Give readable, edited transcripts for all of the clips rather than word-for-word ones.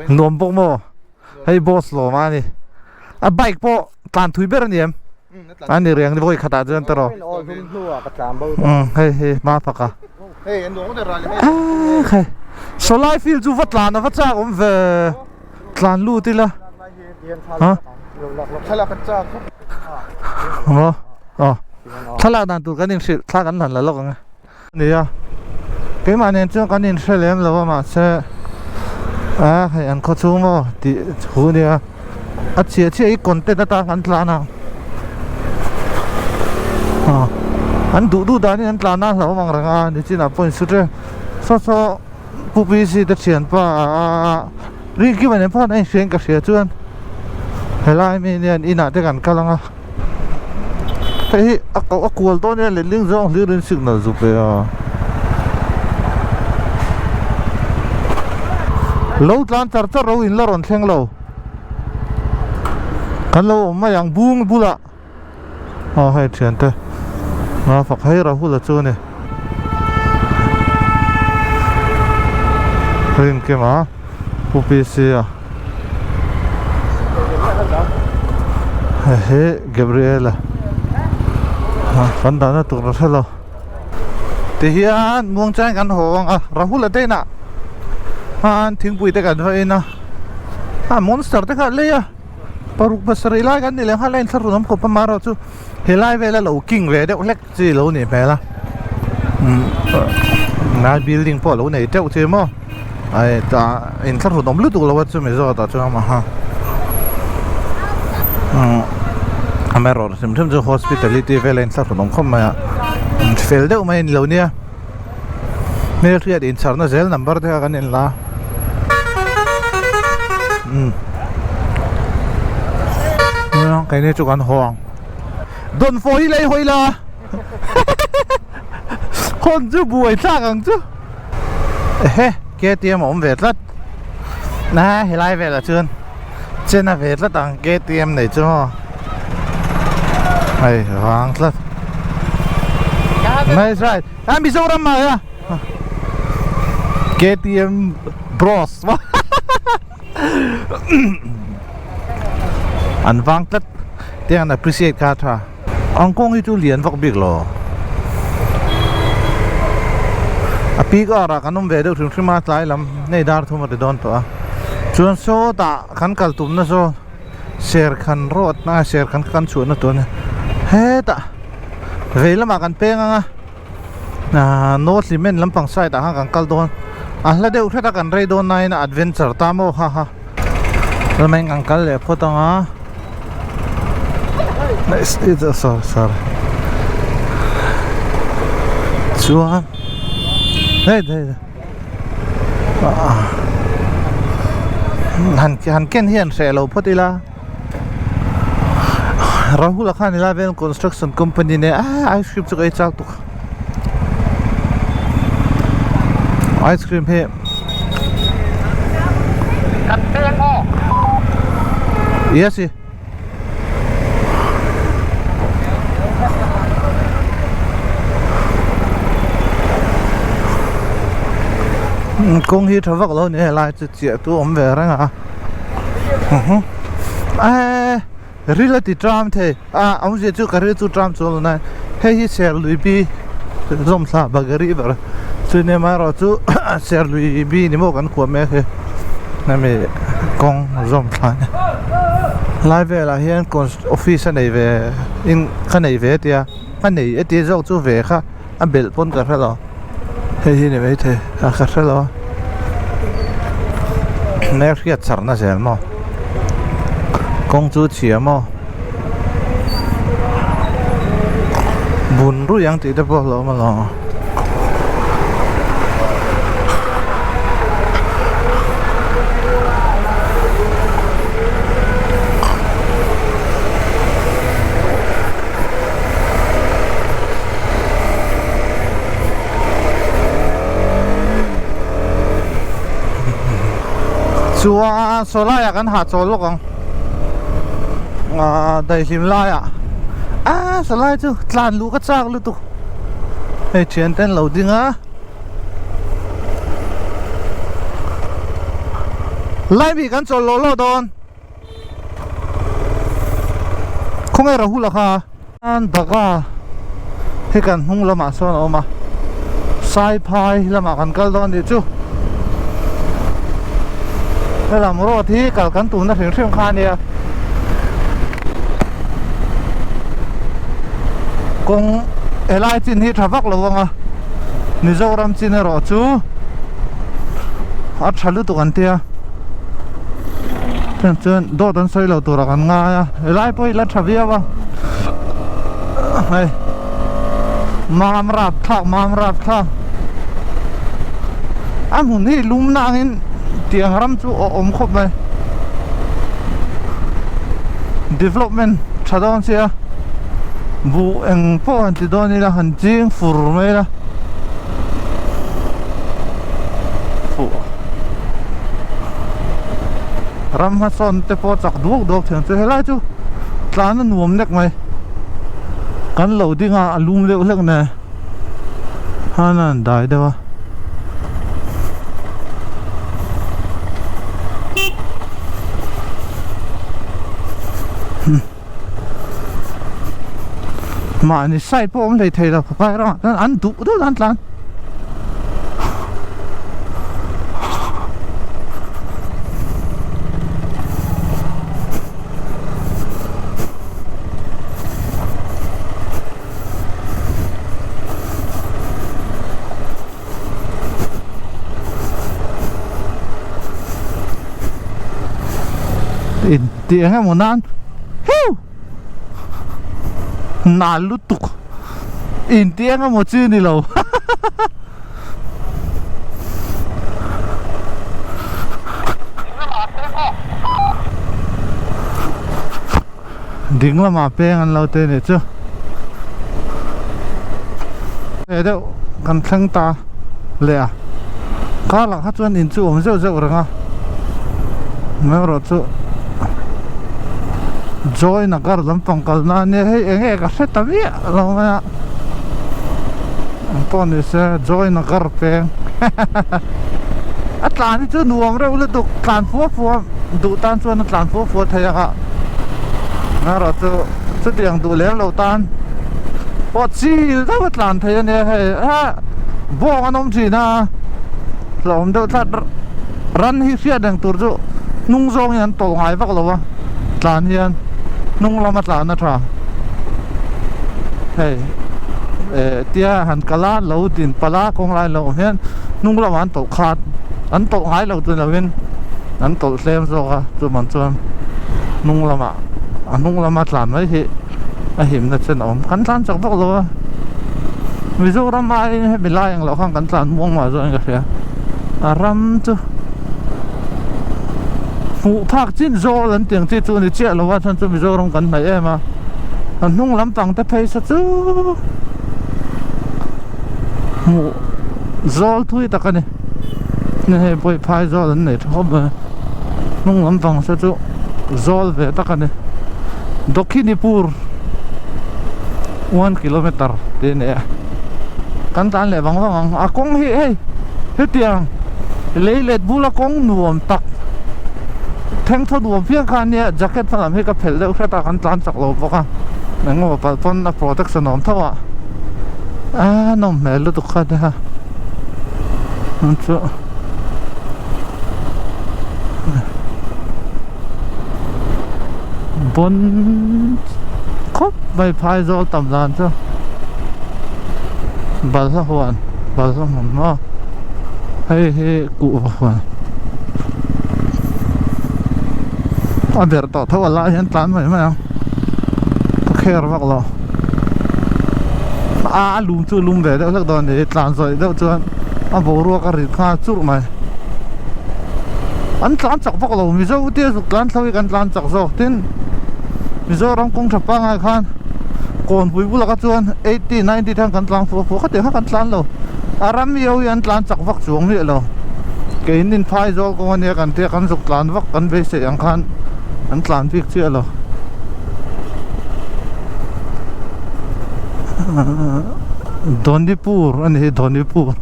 Nuam bawk maw? Hei boss lawm a ni. A bike pawh tlan thui ber a ni em? A ni reng vawi khatah chuan tawh. Hei hei hma fak a. Hei Sawlai field chu va tlan a va chak awm ve. Tlan lut ila. Ha? Maw? Aw. Thlalak dan tur kan inhrilh thla kan hlan la lawk ang e. Nia, keimah nen chuan kan inhre lem lo a mahse a hei an khaw chhung maw tih thu nia a chhia chhia hi content atan kan tlan a aw an duh duh danin an tlan a hlauhawm ang reng a nichinah pawh in su ṭep saw saw Pu PC te thianpa Rinkim nen pawh an inhria in ka hria chuan helai mi hian inah te kan kal ang a hei hi a koh a kual dawn nia letling zawng hlir in signal zu pe a lo tlan char char ro in la rawn thleng lo kan lo awm mai ang bung bulah aw hei thiante a fak hei Rahul a chu a ni Rinkima Pu PC a hei hi Gabriel a kan dahna tur a hrelo tihian muangchang kan haw ang a Rahul a te inah khan thingpui te kan va in a a monster te kha a lei a. Paruk pasarih lai kan ni leh nghal a inthlahrun awm khawp a amaherawh chu helai vela lo king ve deuh hlek chi lo nih hmel a ngai building pawh lo nei teuh chi maw ai tah inthlahrun awm lutuk lo a chumi zawt ah chuan aha amaherawh hrim hrim chu hospitality vela inthlahrun awm khawp mai a fel deuh mai a ni lo nia hmelhriat inchharna zel number te kha kan inla umm keini chu kan haw ang dawnfawh hi lei hawi la hawn chu buai thlak ang chu ehe K T M a awm ve tlat na helai velah chuan chen a ve tlat ang K T M nei chu maw hei vang tlat nice ride a Mizoram ah ya K T M bros an vang tlat te an appreciate kha tha ang kawng hi chu lian vak bik lo a peak hour ah kan awm ve deuh hrim hrim a tlai lam hei dar thum a ti dawn tawh a chuan sawtah kan kal tumna saw Serkhan road a Serkhan kha kan chhuahna tur a ni hetah vei lamah kan peng ang a ahh North Hlimen lampang side ah khan kan kal dawn a hla deuh hret a kan rei dawn naiin a adventure ta maw ha ha lamain kan kal leh phawt ang a sorry sorry chuan hei hei. Han han ken hian hreh lo phawt ila Rahul a khan ila vel construction company nen ah ice cream chu ka ei chak tuk ice cream hi yes Kawng hi tha vak lo a ni helai chu chiah tu awm ve reng a eee ril a ti tram thei a awmzia chu ka ril chu tram chuang lo na hei hi serlui bi zawmthla bagari ber chu nia amaherawh chu serlui bi ni maw kan khuah mek hi hemi kawng zawmthla a ni lai velah hian office a nei ve in ka nei ve tia a nei e tih zawk chu ve kha a belh pawn ka hre lo hei hi ni maithei a ka hre lo a hmel hriat char na zel maw kawng chu chhia maw bun ruih ang tih te pawh a hlauhawm alawm. Chuan saw laiah kan hahchawl lawk ang ah daihlim laiah ah saw lai chu tlan luh ka chak lutuk hei thian te an lo ding a. Laimi kan chawl lawh lawh dawn. Khawnge Rahul a kha? An Bagha hi kan hnung lamah sawn a awm a, Saiphai lamah kan kal dawn tih chu helam road hi kal kan tumna hrim hrim kha a nia. Kawng helai chin hi tha vak lo ang a, Mizoram chin erawh chu a tha lutuk an tia. Chuan chuan dawt an sawi lo turah kan ngai a helai pawh hi la tha viau a hei mam rap thlak mam rap thlak a hmun hi lum na angin tiang ram chu a awm khawp mai development tha dawn sia buh eng pawh han ti dawn ila han ching fur mai ila. Ram hmasawn te pawh chak duak duak thiam chu helai chu tlan a nuam nek mai kan lo ding a a lum deuh hlek nen han a dai deuh a. Mahni side pawh awm hlei thei lo papai ramah chuan an duh duh an tlan. Tih eng emaw nan heu nal lutuk inti eng emaw chi ni lo ding lamah peng an lo te nih chu he deuh kan thleng ta leh a kar lah kha chuan in chu awm zeuh zeuh reng a amaherawhchu joy nagar lampang kalna ania hei eng nge ka hre ta miah lo mai a engpawh ni se joy nagar peng a tlan hi chu nuam reuh lutuk tlan fua fua duh tan chuan a tlan fua fua thei ang a amaherawhchu chutiang duh lem lo tan pawh chil deuh a tlan thei a nia hei ah bawng an awm thin a hlauhawm deuh tlat ran hi hriat reng tur chu hnung zawngin an tawlh ngai vak lo a tlan hian hnung lama tlan a tha hei eh tia han kal a lo din palh a kawng lai lo awm hian hnung lamah an tawlh khat an tawlh ngai lo chu ni lovin an tawlh tlem zawk a chuman chuan hnung lamah a hnung lama tlan mai hi a himna chen a awm kan tlan chak vak lo a Mizoram aiin hemi lai ang loh khan kan tlan muang mah zawk in ka hria a ram chu hmuh phak chin zawl an tih ang chi chu a ni chiah lo a chhan chu Mizoram kan hnaih em a a hnung lampang te phei sa chu hmuh zawl thui tak a ni hei pawh hi phai zawl an nei tha khawp mai hnung lampang se chu zawl ve tak a ni Dokhinipur one kilometer tih a ni a kan tlan leh vang vang ang a kawng hi hei hetiang lei let bula kawng nuam tak thengthaw nuam phian kha ania jacket hma lam hi ka phelh deuh hret a kan tlan chak lo bawk a engemaw palh pawn a protection a awm tho a a nawm hmel lutuk kha nia chu. Bawn khawp mai phai zawl tam dan chu balhla huan balhla hmun maw hei hi kuhva huan a ber tawh tho a lai hian tlan mai mai ang ka kher vak lo a a lum chu a lum ve deuh hlek dawn a ni tlan zawih deuh chuan a boruak a rit nghal churh mai. An tlan chak vak lo Mizo te zuk tlan thlo hi kan tlan chak zawk tin Mizoram kawng tha pangai khan kawnpui bulah kha chuan 80 90 te khan kan tlang fua fua khatiang kha kan tlan lo a ram io hi an tlan chak vak chuang miah lo kein in phai zawl kawng ania kan tia kan zuk tlan vak kan beisei ang khan an tlan bik chiah lo Donipur a ni hi Donipur.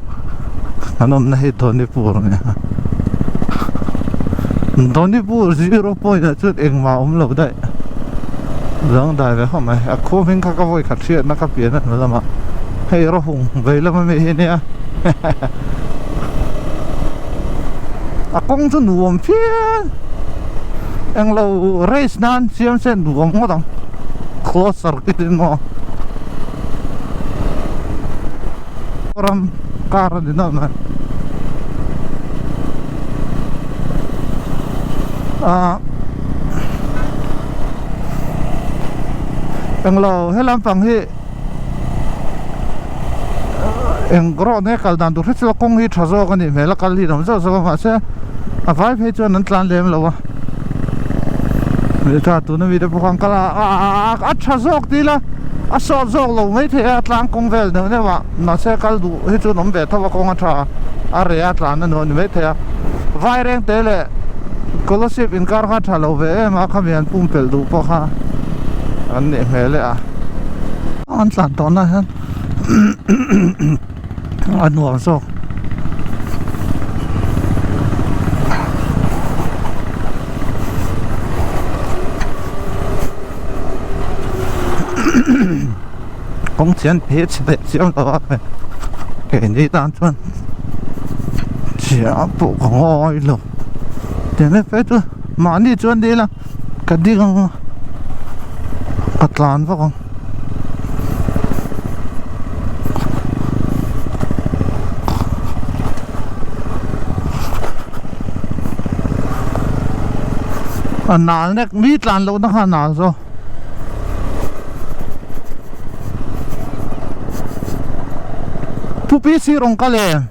An awmna hi Dhonipur a ni a. Donipur zero point ah chuan engmah a awm lo daih dangdai ve khawp mai a khua hming kha ka vawi khat hriatna ka pian a hnu lamah hei rawhung vei lam ami hi ania a kawng chu nuam phian englo race nan siam se nuam ngawt ang close circuit in maw ram kar a ni nawm mai ah englo he lampang hi eng rawh nge kal dan tur hre chu a kawng hi tha zawk a nih hmel a kal hi awm zauh zauh a mahse a vai phei chuan an tlan lem lo a tha tuna mite pawh khan kal a a tha zawk ti ila a sawt zawk lo maithei a tlang kawng vel neuh neuh ah mahse kal duh hi chuan awm ve tho a kawng a tha a reh a tlan a nuam ni maithei a vaireng te leh Kolasib inkar kha tha lo ve em a khami an pumpelh duh pawh kha an nih hmel e a. An tlan tawh na hian a nuam zawk. Kawng chian phei chhe leh chiang lo a keini tan chuan chiah pawh ka ngawi lo tiang em phei chu mahni chuan ni ila ka ding ang a ka tlan vak ang. A nal nek mi tlan lohna kha a nal zawk. Pu PC rawn kal em?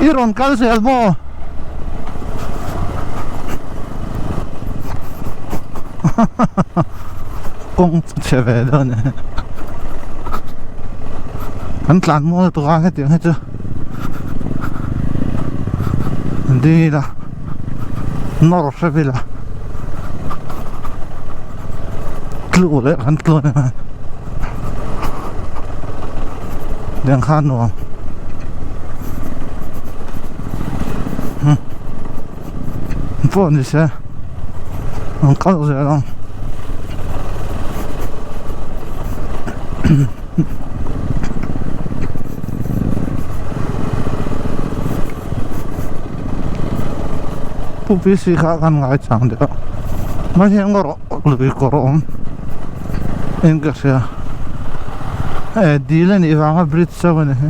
I rawn kal zel maw? Kawng chhe ve dawn e. Kan tlan mual tawh a hetiang hi chu ding ila nawr hrep ila tlu leh kan tlu a ni mai tiang khan nuam. Pawh ni se an kal zel ang Pu PC kha kan ngai chang deuh a mai hian ngaw rawh lui kawr a awm in ka hria e dil a nih vanga bridge chauh a ni hi.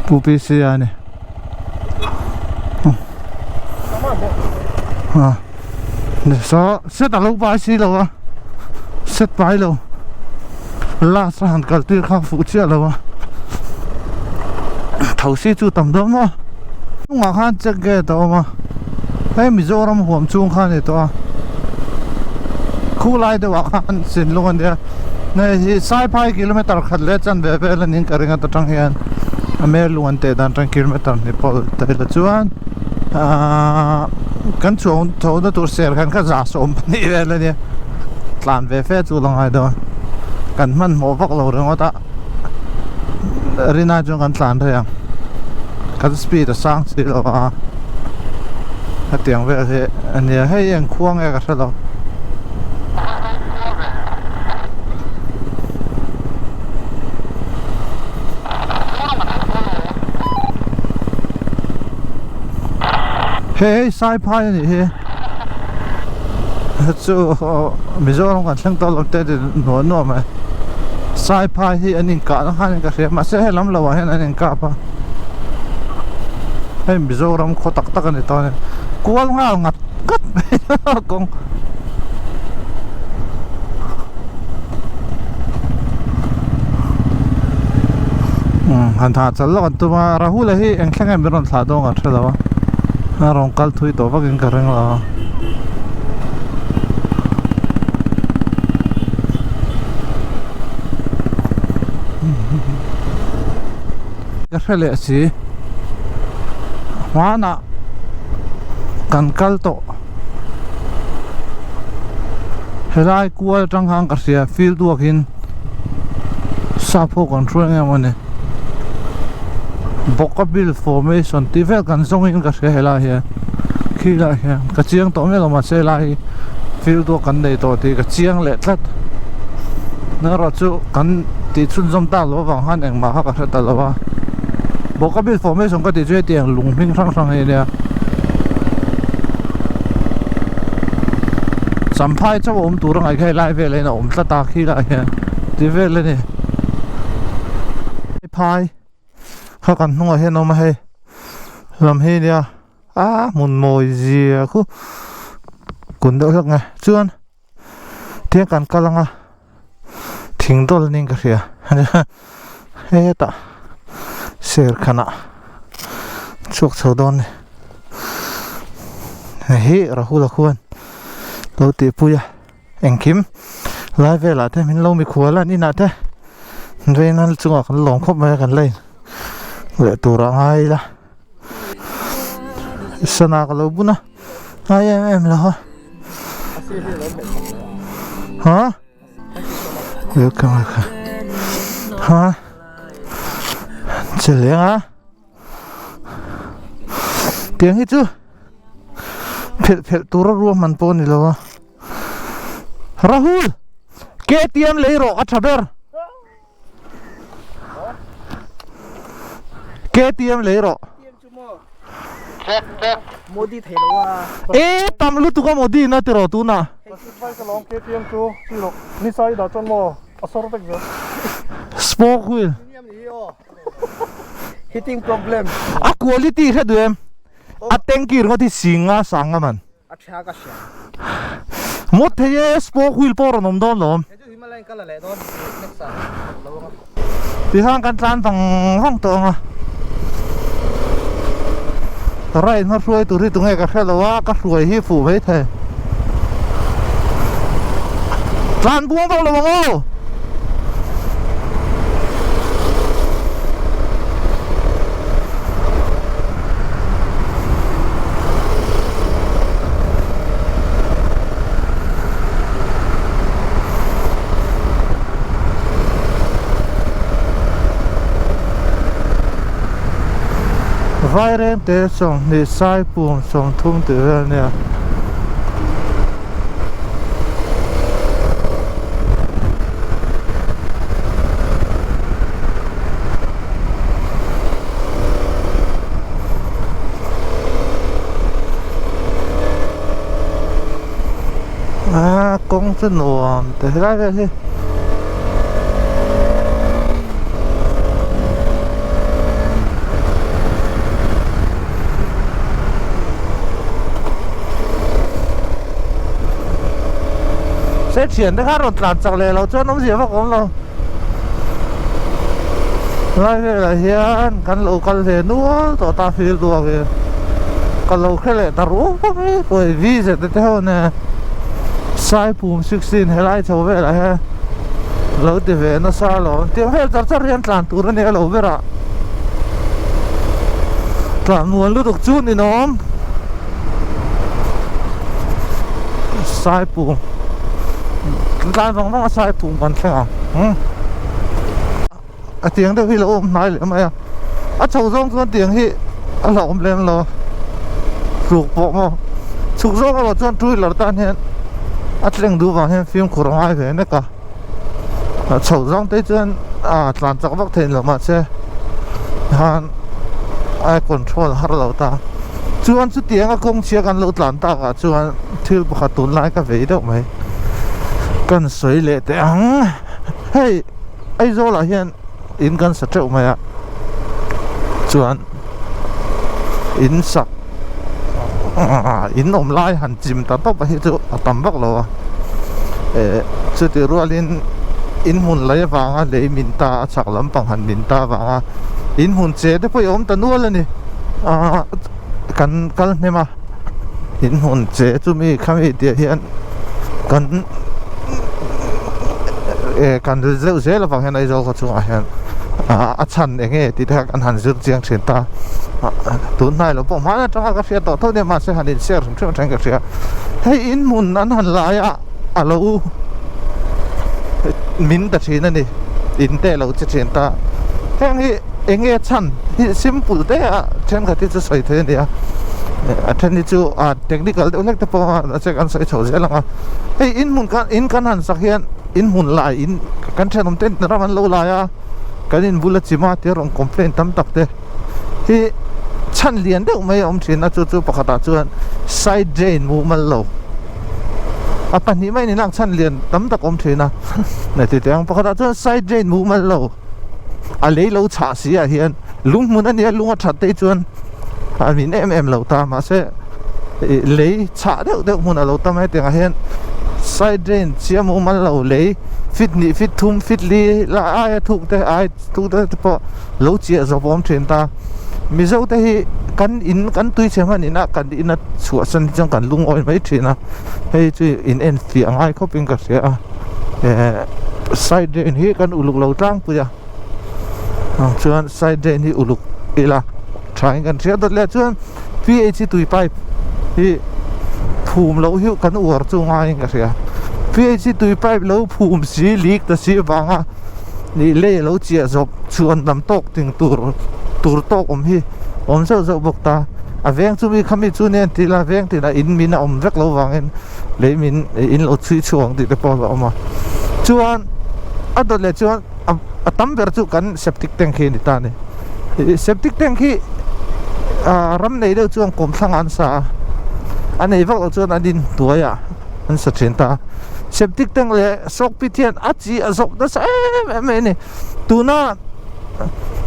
Pu PC a ni a saw set a lo pai si lo a set pai lo last a han kal tir kha fuh chiah lo a tho si chu tam dawn maw hnungah khan check gate a awm a hei Mizoram huam chhung kha a ni tawh a khulai deuh ah khan Sinlung a nia. Hei hi Saiphai kilometer khat leh chanve vel a niin ka ring a ta tang hian a hmel lung an teh dan atang kilometer hnih pawh ta ila chuan ahh kan chhuah tho na tur ser khan kha za 12 vel a nia tlan ve fe chu la ngai dawn kan hmanhmawh vak lo ringawt a rinai chuan kan tlan rei ang kan speed a sang si lo a hetiang vel hi a nia hei eng khua nge ka hre lo. Hei hei Saiphai a nih hi chu Mizoram kan thleng tawh lo te ti nuam nuam mai Saiphai hi an inkah na khan in ka hria mahse he lam lo ah hian an inkap a hei Mizoram khaw tak tak a ni tawh a ni kual nghal ngat ngat mai kawng. Han thah chal lawk an tum a Rahul a hi eng thleng em min rawn thlah dawn ka hre lo a a rawn kal thui tawh vak in ka ring lo a ka hre leh si hmanah kan kal tawh helai kual atang khan ka hria field work in. Sap ho kan hruai nge mawni Bokabil formation tih vel kan zawng in ka hria helai hian khi lai hian ka chiang tawh miah lo mahse helai hi field work kan nei tawh tih ka chiang leh tlat erawh chu kan tih chhunzawm tak loh avang khan engmah kha ka hre ta lo a Bokabil formation ka tih chu hetiang lung hming hrang hrang hi ania Champhai chauh a awm tur a ngaih kha helai velah hian a awm tlat a khi lai hian ti vel a ni phai kha kan hnungah hian a awm a hei lam hi nia a hmun mawi zia khu kun deuh hlek nge chuan tiang kan kal anga thing dawl ning ka hria hetah serkhanah chhuak chho dawn a ni hei hi Rahula khuan lo tihpui a engkim lai velah te min lo mikhual a an inah te vawiin a chungah kan lawm khawp mai a kan la in leh tur a ngai ila sana ka lo bun a ngai em em lo a ha welcome welcome ha che leng a tiang hi chu phelh phelh tur a ruahman pawh a ni lo a Rahul K_T_M lei rawh a tha ber K_T_M lei rawh e tam lutuk a Modi na tiraw tunah spoke wheel Heating problem. A quality hre duh em? A tanky ringawt hi singa sanga man. A tha ka hria. Mawt thei e spoke wheel pawh rawn awm dawn lawm. Hei chu Himalayan ka la leh dawn next ah lo ang a. Tihian kan tlan vang vang tawh ang a. Ride hma hruai tur hi tunge ka hre lo a, ka hruai hi fuh mai thei. Tlan buang vak lo ang aw. Vairengte 20 Saipum 30 tih vel a nia. A kawng chu nuam te helai vel hi se thian te kha rawn tlan chak leh loh chuan awmzia vak awm lo helai velah hian kan lo kal ve nual tawh ta fir duak hi ka lo hre leh ta ruak mai pawi visa te te ho nen Saipum 16 helai chho velah hian lo ti ve nasa alawm tiang vel char char hian tlan tur a nia lo ber ah tlan muan lutuk chu ninawm Saipum tlan vang vang a Saipum kan thleng ang umm a tiang deuh hi lo awm hnai leh mai a a chho zawng chuan tiang hi a hlauhawm lem lo tluk pawh maw chhuk zawng erawh chuan two wheeler tan hian a tleng duh vang hian fimkhur a ngai ve mek a a chho zawng te chuan a tlan chak vak theih loh mahse khan a control har lo ta chuan chutiang a kawng chhia kan lo tlan tak ah chuan thil pakhat tunlai ka vei deuh mai kan sawi leh teh ang hei. Aizawl ah hian in kan sa teuh mai a chuan in sak in awm lai han chim ta tawp a hi chu a tam vak lo a eh chutih rualin in hmun lei avanga lei min ta a chhak lampang han min ta avanga in hmun che te pawh hi a awm ta nual a ni ah kan kal hnem a in hmun che chumi khami tih ah hian. Kan eh kan zeuh zel avang hian Aizawl khaw chungah hian ah a chhan eng nge tih te kha kan han zir chiang thin ta tun hnai lo pawh hman atanga ka hriat tawh tho nia mahse han in share hrim hrim atangin ka hria hei in hmun an han lai a a lo min ta thin a ni. In te lo che thin ta. Heng hi eng nge chhan hi simple te a thenkhat hi chu sawi thei a nia. A then hi chu a technical deuh hlek te pawh a che kan sawi chho zel ang a. Hei in hmun khan in kan han sak hian in hmun lai in kan thenawm te ram an lo lai a kan in bula chima te rawn complaint tam tak te hi chhan lian deuh mai a awm thin a chu chu pakhatah chuan side drain mumal lo. A pahnih mai ni lang chhan lian tam tak awm thin a na ti teh ang pakhatah chuan side drain mumal lo a lei lo chhah si ah hian lung hmun a nia lung a that te hi chuan a min em em lo ta mahse ih lei chhah deuh deuh hmun a lo tam a hetiang ah hian side drain chiah mumal lo lei feet hnih feet thum feet li la aia thuk te ai thuk te te pawh lo chiah zawp a awm thin ta. Mizo te hi kan in kan tui chhe hman inah kan in a chhuahsan hi chuan kan lungawi mai thin a hei chu in en fiah ngai khawp in ka hria a eh side drain hi kan uluk lo tlangpui a ang chuan side drain hi uluk ila tha in kan hria dawt leh chuan ph tui pipe hi phum loh hi kan uar chu ngaiin ka hria ph tui pipe lo phum si leak ta si vanga. Nih lei a lo chiah zawk chuan lam tawk ting tur tur tawk awm hi awm zeuh zeuh bawk ta a veng chu mi kha mi chu nen tih la veng tinah in min a awm vek lo vangin lei min in lo chhui chhuak ang tih te pawh a awm a chuan a dawt leh chuan a tam ber chu kan septic tank hi a ni ta a ni septic tank hi ah ram nei deuh chuan kawmthlang ah an sa a a nei vak loh chuan an inhnuaiah an sa thin ta a septic tank leh Sawk pit hian a chi a zawk nasa em em mai a ni. Tuna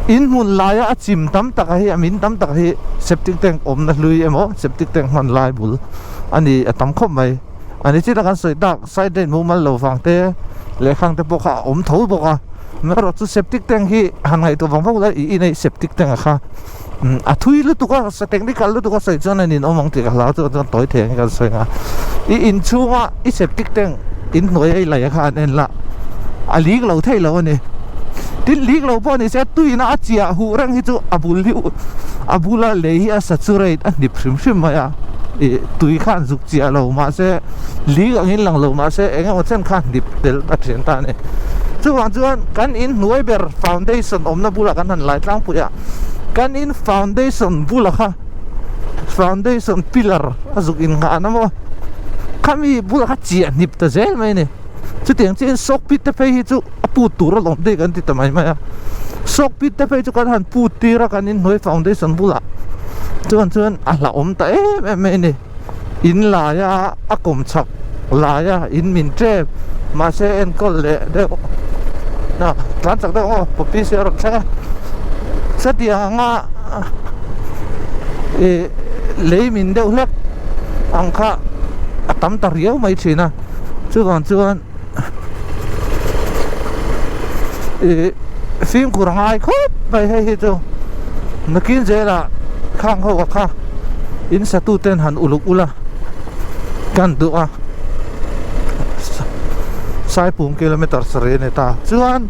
in hmun laia a chim tam tak hi a min tam tak hi septic tank awmna hlui emaw septic tank hman lai bul a ni a tam khawp mai. A ni chita kan sawi tak side drain mumal lo vang te leh khang te pawh kha a awm tho bawk a. Amaherawhchu chu septic tank hi han ngaihtuah vang vang ula i inei septic tank a kha a thui lutuk a technical lutuk a sawi chuan a ninawm ang tih ka hlau chuan chuan tawi thei ang kan sawi ang a i inchhunga i septic tank in hnuai a i laih kha an en la a lik lo thei lo a ni tin lik lo pawh ni se tuiin a chiah huh reng hi chu a bul hi a bula lei hi a saturate a hnip hrim hrim mai a ih tui khan zuk chiah lo mahse lik angin lang lo mahse eng emaw chen kha hnip tel a thian ta a ni chuvang chuan kan inhnuai ber foundation awmna bulah kan han lai tlangpui a. Kan in foundation bulah kha foundation pillar a zuk in nghah na maw khami bulah kha chiah hnip ta zel mai a ni chutiang chiahin sock pit te phei hi chu a put tur a lawm daih kan ti ta mai mai a sock pit te phei chu kan han put tir a kan inhnuai foundation bulah chuan chuan a hlauhawm ta em em mai a ni in laia a kawm chhak laia in min tep mahse enkawl leh deuh a tlan chak deuh aw poppy se a rawn thleng a chutiang anga ih lei min deuh hlek ang kha a tam ta riau mai thin a chuvang chuan ih fimkhur a ngai khawp mai hei hi chu nakin zelah khang ho a kha in satu ten han uluk ula kan duh a saipum kilometer sarih a ni ta chuan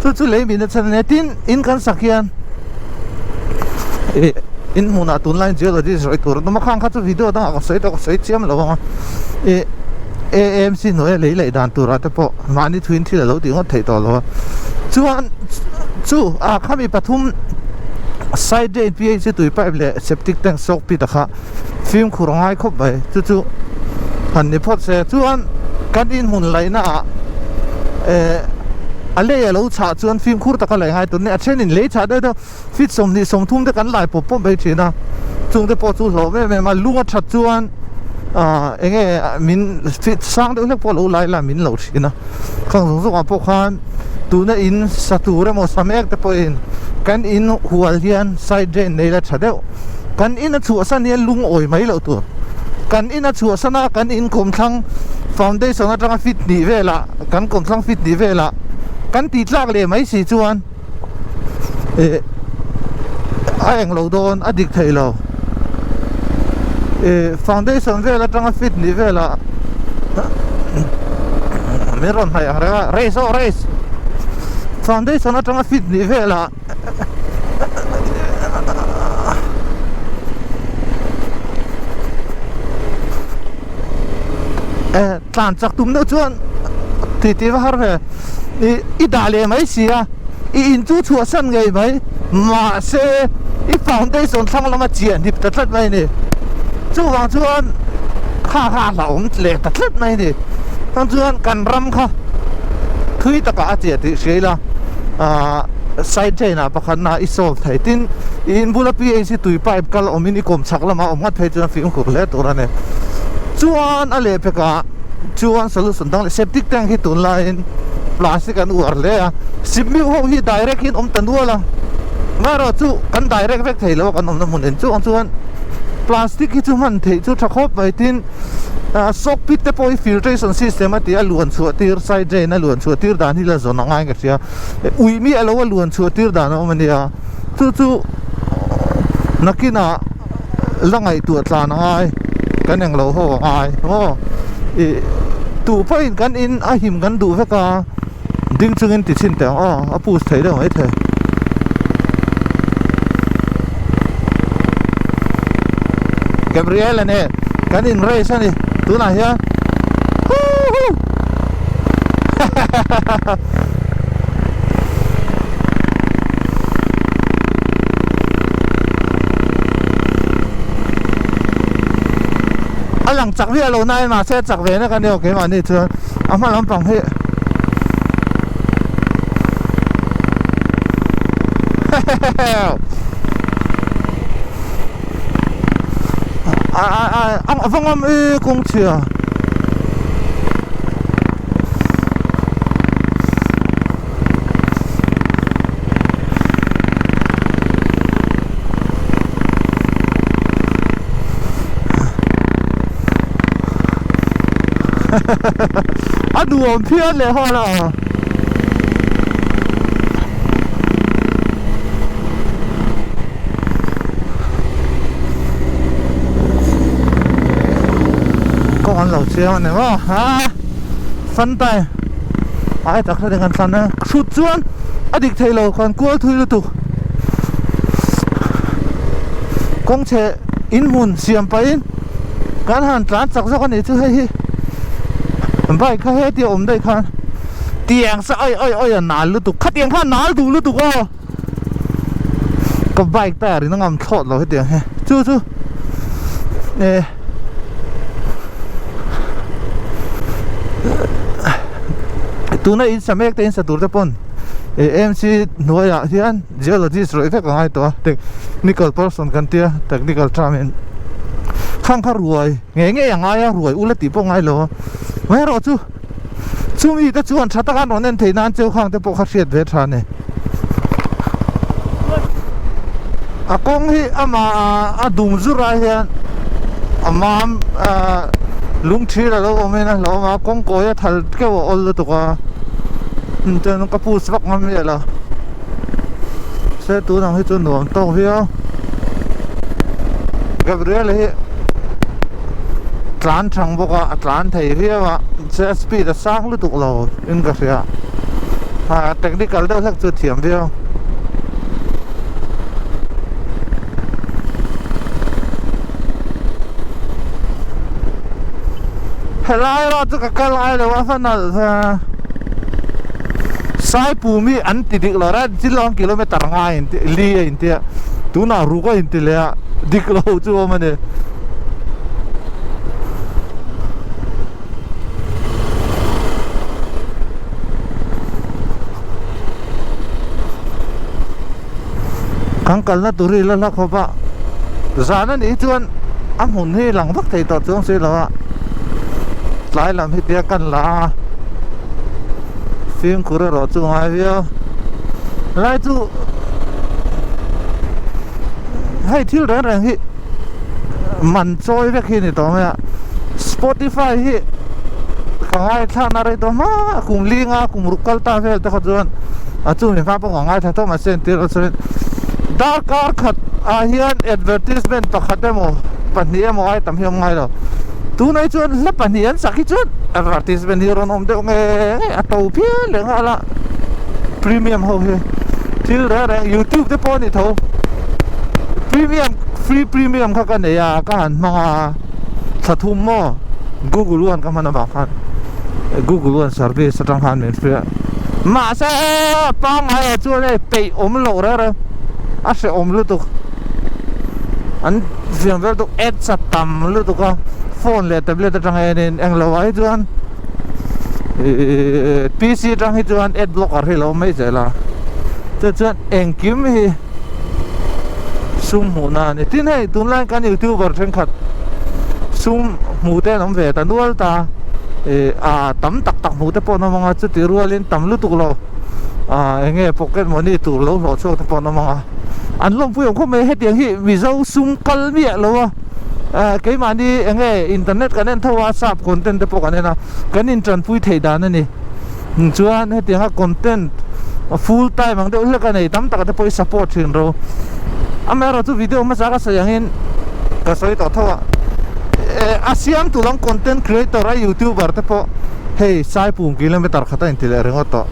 chu chu lei min a chhan a nia tin in kan sak hian ih in hmunah tunlai geologist rawih tur an awm a khang kha chu video dangah ka sawi tawh ka sawi chiam lo ang a ih. AMC hnuaia lei laih dan turah te pawh mahni thuin thil a lo tih ngawt theih tawh lo a chuan chu a khami pathum side drain PH tui pipe leh septic tank soak pit a kha fimkhur a ngai khawp mai chu chu han ni phawt se chuan kan inhmun laihna ah eh a lei a lo chhah chuan fimkhur taka laih ngai tur a ni a thenin lei chhah deuh deuh feet 20 30 te kan lai pawp pawp mai thin a chung te pawh chu hlawm em em a lung a that chuan ah eng nge min feet sang deuh hlek pawh a lo lai la min lo thin a khang zawng zawng ah pawh khan tuna in sa tur emaw sa mek te pawhin kan in hual hian side drain nei la tha deuh kan in a chhuahsan hian lung awi mai loh tur kan in a chhuahsan a kan in kawmthlang foundation atanga feet hnih velah kan kawmthlang feet hnih velah kan tih tlak leh mai si chuan. eh a eng lo dawn a dik thei lo eh foundation vel atanga fit ni velah min rawn hnaih ang reng a race aw race foundation atanga fit ni velah eh tlan chak tum deuh chuan titi va har ve. I i dah leh mai si a, i in chu chhuahsan ngei mai, mahse i foundation thlang lama chiah hnip ta tlat mai a ni. Chuvang chuan kha kha a hlauhawm leh ta tlat mai a ni. Chuan chuan kan ram kha thui takah a chiah tih hria ila, ah side drain ah pakhatna i solve thei. Tin, i in bula PH hi tui pipe kal awmin i kawm chhak lamah awm ngat phei chuan fimkhur hle tur a ni. Chuan a lehpekah. Chuan solution dang leh septic tank hi tunlaiin plastic an uar hle a, cement ho hi direct hian awm ta nual a, amaherawh chu kan direct vek thei lo a kan awmna hmun en chu ang chuan plastic hi chu hman theih chu tha khawp mai tin ah soak pit te pawh hi filtration system a tih a luan chhuah tir side drain a luan chhuah tir dan hi la zawn a ngai ka hria ui miah lo a luan chhuah tir dan a awm a nia chu chu nakinah. La ngaihtuah tlan a ngai kan englo ho a ngai maw ih tuh pawhin kan in a him kan duh vek a ding chungin ti chhin teh ang aw a push thei deuh maithei. Gabriel a nen kan in race a ni tunah hian huhu hahahaha. A lang chak viau lo nain mahse a chak ve nek a ni aw keimahni chuan a hma lampang hi a a a va ngam e kawng chhia. A nuam phian leh nghal a kawng an lo chiang a ni maw ha Sunday ai tak hret in kan thlan a hrut chuan a dik thei lo kan kual thui lutuk kawng chhe in hmun siam pahin kan han tlan chak zawk a nih chu hei hi bike kha hetia awm daih khan tiang sa awi awi awi a nal lutuk khatiang khan nal duh lutuk aw ka bike tyre in a ngam thlawt lo hetiang hi chu chu eh tuna in sa mek te in sa tur te pawn eh AMC hnuaiah hian geologist rawih vek a ngai tawh a technical person kan tia technical term in khang kha ruai ngei ngei a ngai a ruai ula tih pawh a ngai lo a amaherawhchu chumi te chuan tha taka an rawn en theih nan cheu khang te pawh kha hriat ve tha a ni. A kawng hi amah a dum zur ai hian a mam ahh lung thir alo awm in a hlauhawm a kawng kawi a thal keuh a awl lutuk a chuan ka push vak ngam miah lo se tun ang hi chu nuam tawk viau Gabriel hi tlan thang bawk a a tlan thei viau a se a speed a sang lutuk lo in ka hria. Ah technical deuh hlek chu thiam viau. Helai erawh chu ka kal ngai lo a fa nalh va. Saipum hi an ti dik lo reng chilawng kilometer ngai in ti li a in tia tunah ruk a in ti leh a dik lo chu awm a ni. Kan kalna tur hi la hla khawp a zan a nih chuan a hmun hi lang vak thei tawh chuang si lo a tlai lam hi tia kan la a fimkhur erawh chu ngai viau lai chu hei thil reng reng hi. Man chawi vek hi a ni tawh mai a Spotify hi ka ngaithla na rei tawh hma kum linga kum ruk kal ta vel te kha chuan a chumi hma pawh ka ngaithla tawh mahse entir erawh chuan darkar khat ah hian advertisement pakhat emaw pahnih emaw ai tam hi a awm ngai lo tunah hi chuan hla pahnih an sak hi chuan advertisement hi a rawn awm deuh nge nge a to phian leh nghal a premium ho hi thil reng reng youtube te pawh a ni tho. Premium free premium kha ka nei a ka han hmang a thla thum maw google one ka hman avang khan google one service atang khan min free a. Mahse pangngai ah chuan hei peih awm loh reng reng a hrehawm lutuk an fiam vel chu ads a tam lutuk a phone leh tablet atang enin englo ah hi chuan ihh PC atang hi chuan ad blocker hi a lo awm mai zel a chu chuan engkim hi sum hmuhna a ni tin hei tunlai kan youtuber thenkhat sum hmuh te an awm ve ta nual ta ih ah tam tak tak hmuh te pawh an awm ang a chutih rualin tam lutuk lo ah eng nge pocket money tur lo hlawh chhuak te pawh an awm ang a an lawmpui awm khawp mai hetiang hi mizo sum kal miah lo a ah keimahni eng nge internet kan en tho a sap content te pawh kan en a kan intanpui theih dan a ni chuan hetianga content full time ang deuh hlek a nei tam tak te pawh hi support thin ro amaherawh chu video hmasa ka sawi angin ka sawi tawh tho a eh a siam tur ang content creator a youtuber te pawh hei saipum kilometer khat a inti leh ringawt tawh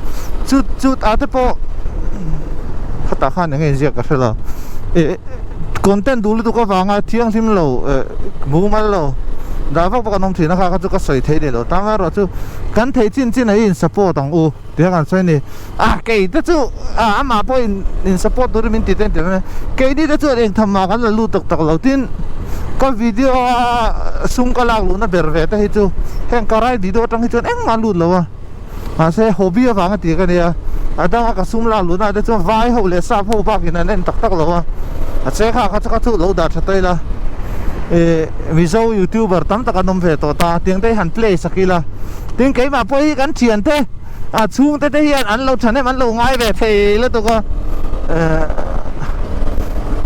chu chu ah te pawh khatah khan eng nge inziak ka hre lo eh content duh lutuk avanga thianghlim lo eh mumal lo dah vak vak an awm thin a kha kha chu ka sawi thei ni lo tamaherawh chu. Kan thei chin chin a i in support ang u tih a kan sawi a ni. Ah kei te chu ah amah pawh in in support turin min ti te an ti mai a, keini te chuan eng tham mah kan la lut tak tak lo tin ka video a sum ka lak luhna ber ve te hi chu heng ka rai video atang hi chuan engmah a lut lo a, mahse hobby avanga ti ka nia, a danga ka sum lak luhna ah te chuan vai ho leh sap ho bakin an en tak tak lo a, a che kha kha chu kha chu lo dah tha ta ila ih. Mizo youtuber tam tak an awm ve tawh ta, tiang te hi han play sak ila, tin keimah pawh hi kan thian te a chhungte te hian an lo thahnem an lo ngai ve thei lutuk a, eh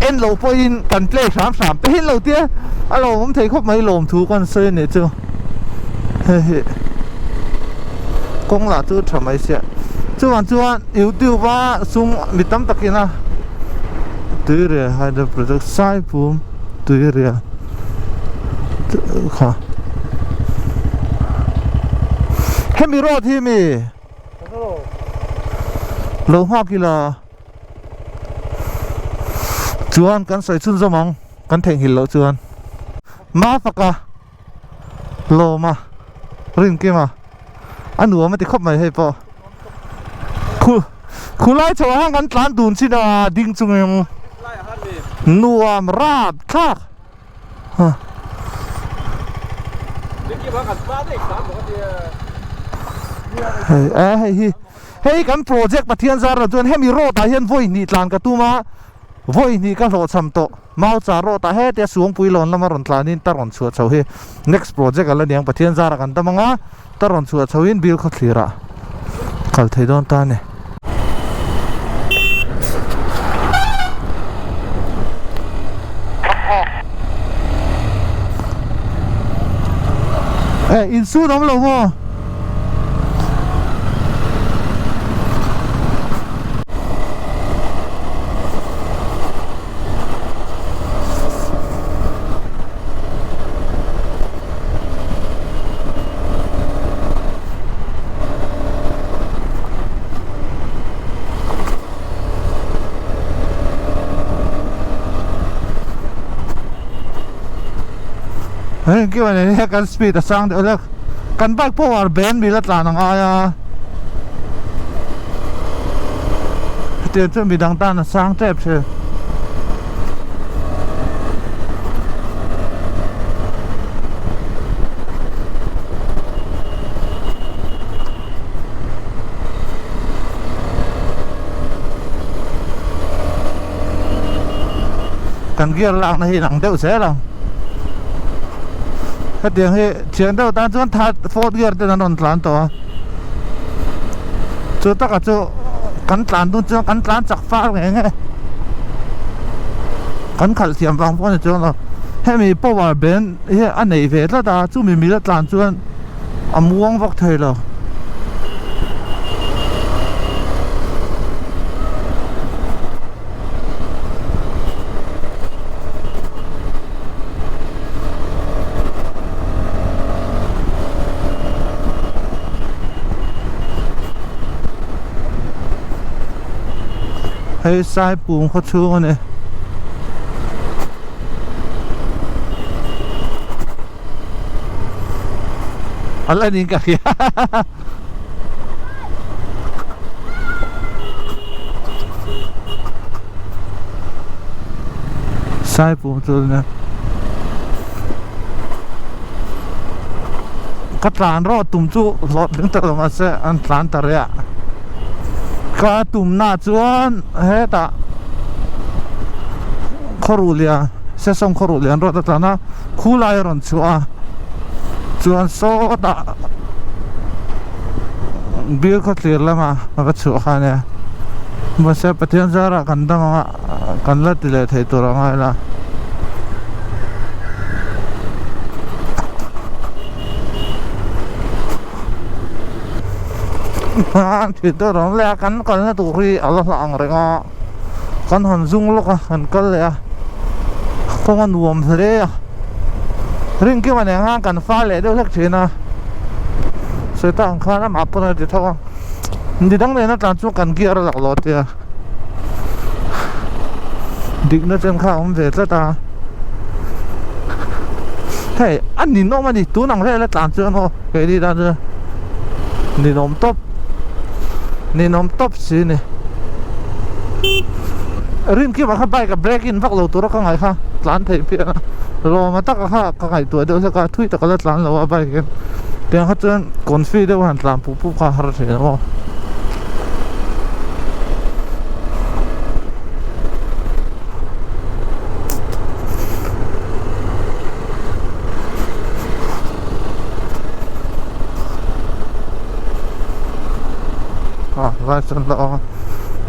en lo pawhin kan play hram hram te hi an lo tia, a lo awm thei khawp mai lawmthu kan sawi a nih chu hei hi kawng lah chu tha mai sia, chuvang chuan youtube a sum mi tam takin a tuirial hydro project saipum. Tuiria kha hemi road hi mi lo nghak ila chuan kan sawi chhunzawm ang kan theihnghilh loh chuan Mafaka Lawma Rinkima a nuam a ti khawp mai hei pawh khu khulai chho ah khan kan tlan dun chin a ding chungin nuam rap thlak ha hei e hei hi hei kan project Pathian zar ah chuan hemi road ah hian vawi hnih tlan ka tum a vawi hnih ka hlawhchham tawh. Mau char rawh tah hetia Suangpui lawn lama rawn tlanin ta rawn chhuah chho hi next project a la niang Pathian zara kan dam anga ta rawn chhuah chhoin bill khaw thlirah kal thei dawn ta a ni. Eh insut awm lo maw? Hei engkim a ni kan speed a sang deuh hlek kan bike power band mil a tlan ang ai a hetiang chuan midang tan a sang tep thin. Kan gear lakna hi inang deuh zel ang hetiang hi thian deuh tan chuan third fourth gear ten an rawn tlan tawh a chu taka chu kan tlan dun chuan kan tlan chak far nge nge kan khalh thiam vang pawh a ni chuang lo hemi power band hi a nei ve tlat a chumi mila tlan chuan a muang vak thei lo. Hei Saipum khaw chhung a ni. A la niin ka hria. Saipum chu nia ka tlan rawh tum chu hlawhtling ta lo mahse an tlan ta reh a ka tumna chuan hetah khawruh lian sesawng khawruh lian rawt a tlan a khulai a rawn chhuah a chuan sawtah bial khawthlir lama a va chhuah kha ania mahse Pathian zarah kan dam ang a kan la ti leh thei tur a ngai la. Thil te rawn leh a kan kalna tur hi a la hla ang reng a kan han zung lawk a kan kal leh a kawng a nuam hle a rinkim a nen khan kan fal leh deuh hlek thin a sawi tak ang khan amah pawn a ti tho a midang nena tlan chu kan gear a lak lo tia dikna chen kha a awm ve tlat a hei a ninawm a ni tun ang vel a tlan chuan aw keini tan chuan ninawm tawp ninawm tawp si a ni rinkim ah kha bike a brake in vak lo tura ka ngaih kha tlan theih pian a lawma taka kha ka ngaihtuah deuh hlek a thui taka la tlan lo a bike hian tiang kha chuan confi deuh han tlan pup pup kha a har thin aw. Vai chuan la awm a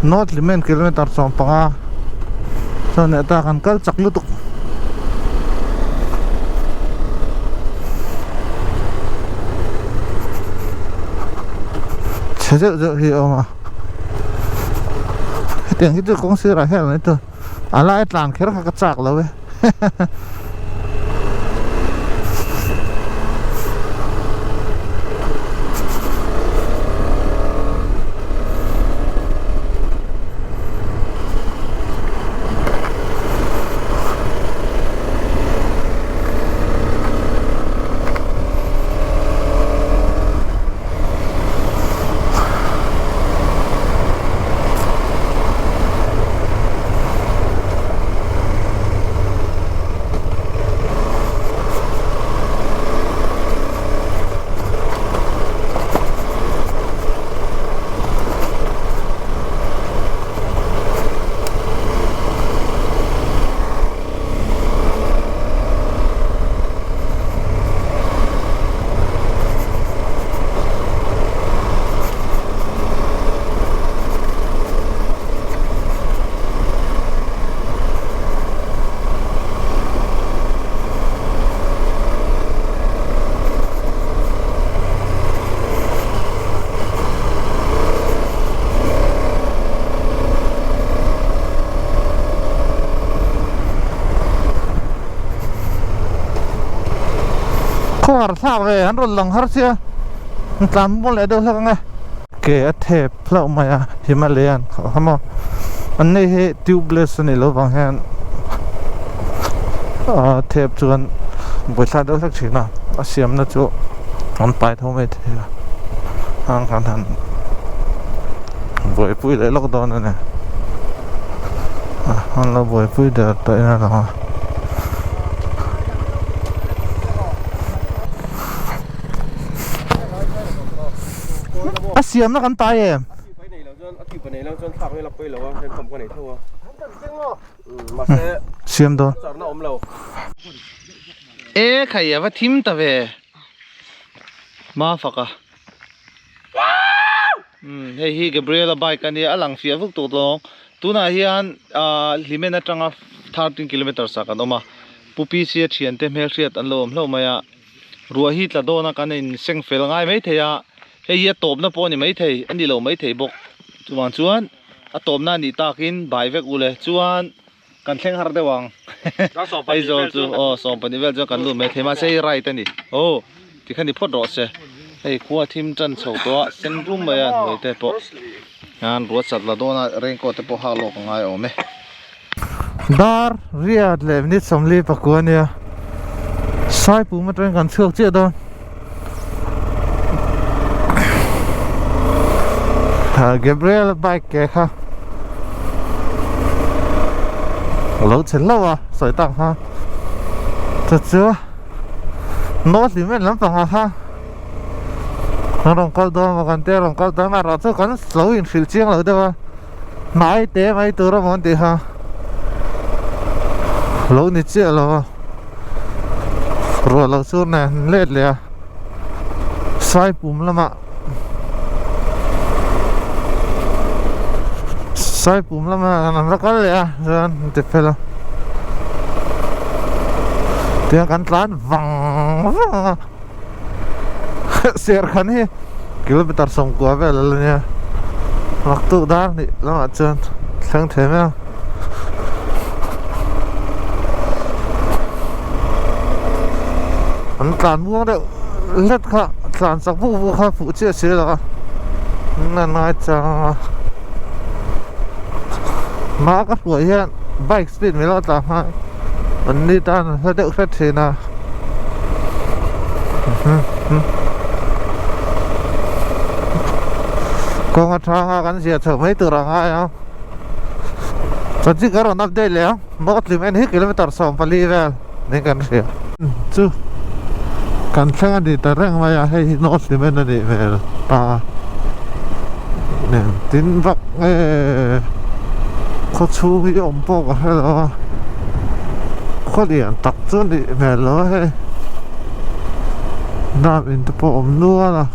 north hlimen kilometer 15 chuan leh ta kan kal chak lutuk. Chhe deuh deuh hi a awm a hetiang hi chu kawng sirah hian an ni a lai tlan kher kha ka chak lo e. Khawhar thlak ve an rawn lang har sia tlan mual leh deuh hlek ang e. Ke a thep hlauh mai a Himalayan kha kha maw an nei hi tubeless a nih loh vang hian ah thep chuan buaithlak deuh hlek thin a a siamna chu an pai tho mai thei a hang khan han buaipui leh lawk dawn a ni an lo buaipui der tawh in a lang a. A siamna kan pai em? Siam dawn. E khai a va thim ta ve. Ma faka. Um hei hi Gabriela bike a nia a lang fiah vuk tawh lawng. Tunah hian ah Hlimen atanga 13 kilometers ah kan awm a. Pu PC a thiante hmelhriat an lo awm hlauh mai a. Ruah hi tla dawn a kan in seng fel ngai mai thei a, hei hi a tawpna pawh a ni mai thei, a ni lo mai thei bawk. Chuvang chuan a tawpna a nih takin bai vek u le, chuan kan thleng har deuh ang. Aizawl chu aw 12 vel chuan kan lut mai thei mahse hei right a ni aw tikhan ni phawt rawh se. Hei khua thim tan chho tawh a sen rum mai a hnuai te pawh hian ruah chat la dawn a raincoat te pawh hak lawk a ngai awm e. Dar riat leh minute 44 a nia Saipum atangin kan chhuak chiah dawn Gabriel bike ke kha. A lo che hlauh a sawi tak kha chu chu North Hlimen lampangah kha kan rawn kal dawn maw kan tia rawn kal dawn a erawh chu kan lo inhrilh chiang lo deuh a hnai te mai tur a maw an tih kha lo ni chiah lo a ruah loh chu nen let leh a Saipum lamah. Saipum lama an la kal leh a chuan an ti fel a tiang kan tlan vang vang a serkhan hi kilometer sawmkua vel a la nia naktuk dar hnih lamah chuan thleng thei mai ang. An tlan muang deuh hlet kha tlan chak vuk vuk kha fuh chiah si lo a na ngai chang a hma ka hruai hian bike speed mai lo tlan khan an ni tan an hla deuh hret thin a kawng atanga kan ziah chhoh mai tur a ngai ang. Chanchin kan rawn update leh ang North Lim en hi kilometer 14 vel niin kan hria chu kan thleng a ni ta reng mai a hei hi North Lim en a nih hmel ta nen tin vak nge khaw chhung hi awm pawh ka hre lo a khaw lian tak chu a nih hmel lo a hei dam in te pawh a awm nual a.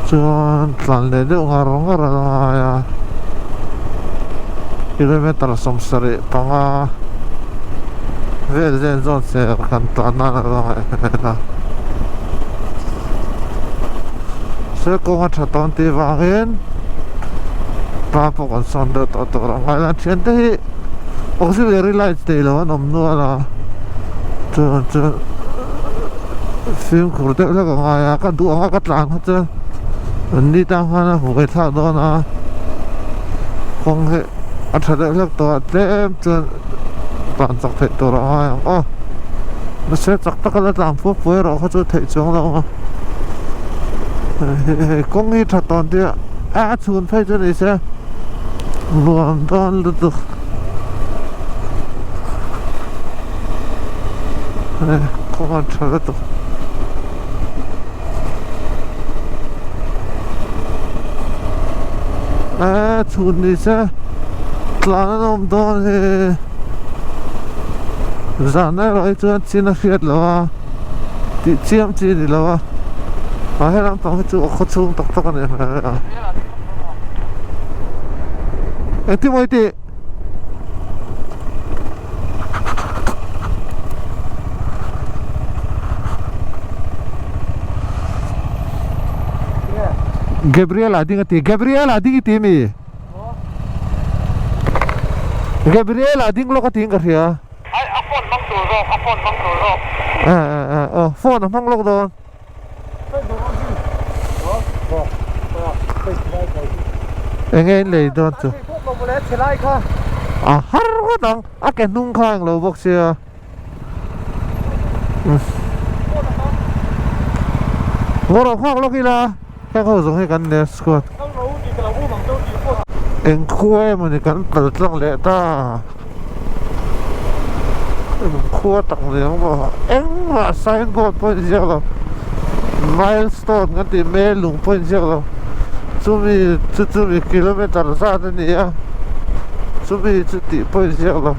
Chuan tlan leh deuh ngar ngar a ngai a kilometer 75 vel zen zawn ser kan tlan nan a la ngaih hmel a se kawng a tha tawn tih vangin pa pawh kan sawn deuh tawh tur a ngai a thiante hi auxiliary light nei lo an awm nual a chuan chuan. Fimkhur deuh hlek a ngai a ka duh ang a ka tlan kha chuan an ni tang khan a hmu ve thlak dawn a kawng hi a tha deuh hlek tawh a tlem chuan tlan chak theih tur a ngai ang aw mahse chak taka la tlan phuap phuai erawh kha chu theih chuang lo ang a hei kawng hi tha tawn tia a chhun phei chu ni se nuam dawn lutuk. Kawng a tha lutuk eee chhun ni se tlan an awm dawn hi zan erawh hi chuan chin a hriat loh a tih chiam chi a ni lo a ah he lampang hi chu a khaw chhung tak tak a ni hmel a engtin maw i tih. Gabriel a ding a ti Gabriel a ding i ti mi Gabriel a ding lawk a tiin ka hria Ai a phone hmang tur zawk a phone hmang tur zawk a a a aw phone a hmang lawk dawn. Enge in lei dawn chu a har ngawt ang a ke hnung kha englo bawk sia ngaw rawh nghak lawk ila heng ho zawng hi kan nia squad eng khua emawni kan kal tlang leh ta. Khua tak ni ang maw engmah signboard pawh a inziak lo milestone kan tih melung pawh a inziak lo chumi chu chumi kilometer zat a ni a chumi chu tih pawh a inziak lo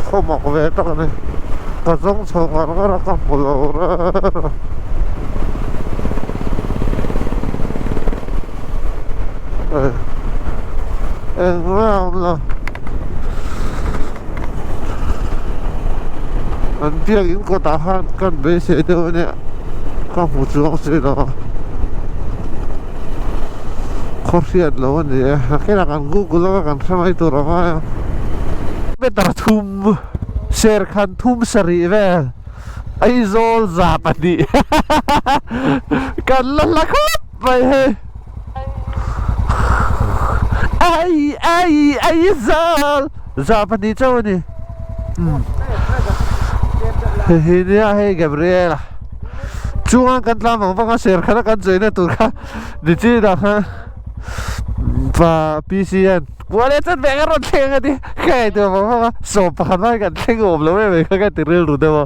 khaw mak ve tak a ni ka zawng chho ngar ngar a ka hmu lo reng a engmah a awm lo. An biakin kawtah khan kan beisei deuh a nia ka hmu chuang si lo a khaw hriat lo a ni e nakinah kan google anga kan hre mai tur a ngai a meter thum serkhan thum sarih vel Aizawl 200 kan la hla khawp mai hei. Ai ai Aizawl 200 chauh a ni hei hi nia hei Gabriel-a chunga kan tlan vang vang a serkhan a kan chawina tur kha ni chin ah khan. Pa PC hian kual leh chat ve ka rawn thleng a nia ka ngaihtuah vang vang a 11 lai kan thleng awm lo em mai kha ka ti rilru deuh a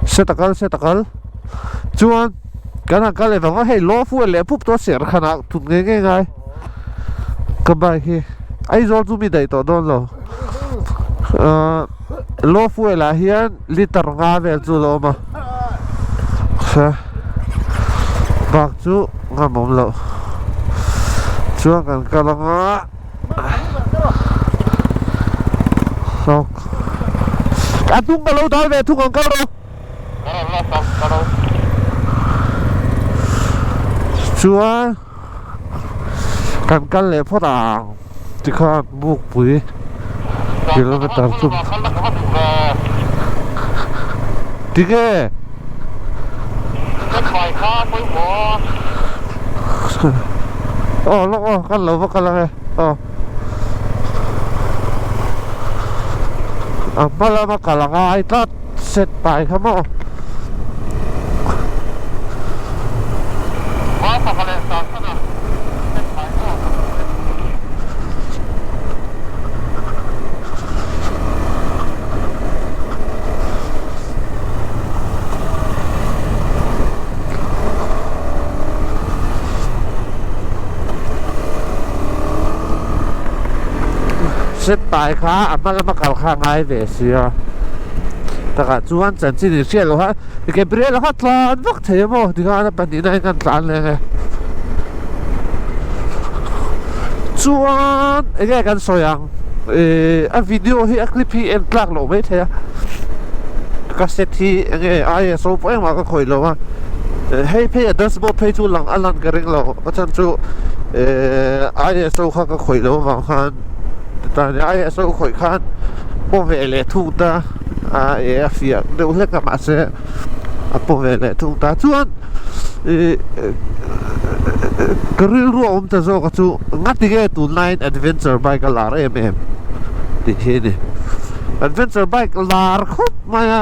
se ta kal se ta kal chuan kan han kal leh vang vang hei low fuel leh pup tawh serh khanah tut ngei ngei ngai ka bike hi Aizawl chu mi daih tawh dawn lo ahh low fuel ah hian liter nga vel chu a awm a bak chu ngam awm loh chuan kan kal anga a hnung ka lo dal ve thung ang kal rawh. Chuan kan kal leh phawt ang tikhan Bukpui kilometer chu tinge aw lawk aw kan lo va kal ang e aw a hma lama kal a ngai tlat. Set pai kha maw? Set pai kha a hma lama kal kha a ngai ve sia. Takah chuan chanchin in hriat loh a Gabriel a kha tlan vak thei a maw tikhan a pahnihna hian kan tlan leh nge chuan enge kan sawi ang ihh a video hi a clip hi en tlak loh mai thei a ka set hi enge ISO pawh engmah ka khawih lo a hei phei a dashboard phei chu lang a lan ka ring lo a chhan chu ihh ISO kha ka khawih loh avang khan. Tah ISO khawih khan paw ve leh thung ta a e a fiah deuh hlek a mahse a paw ve leh thung ta chuan ih ka rilru a awm ta zawk a chu ngati nge tunlaiin adventure bike a lar em em tih hi a ni adventure bike lar khawp mai a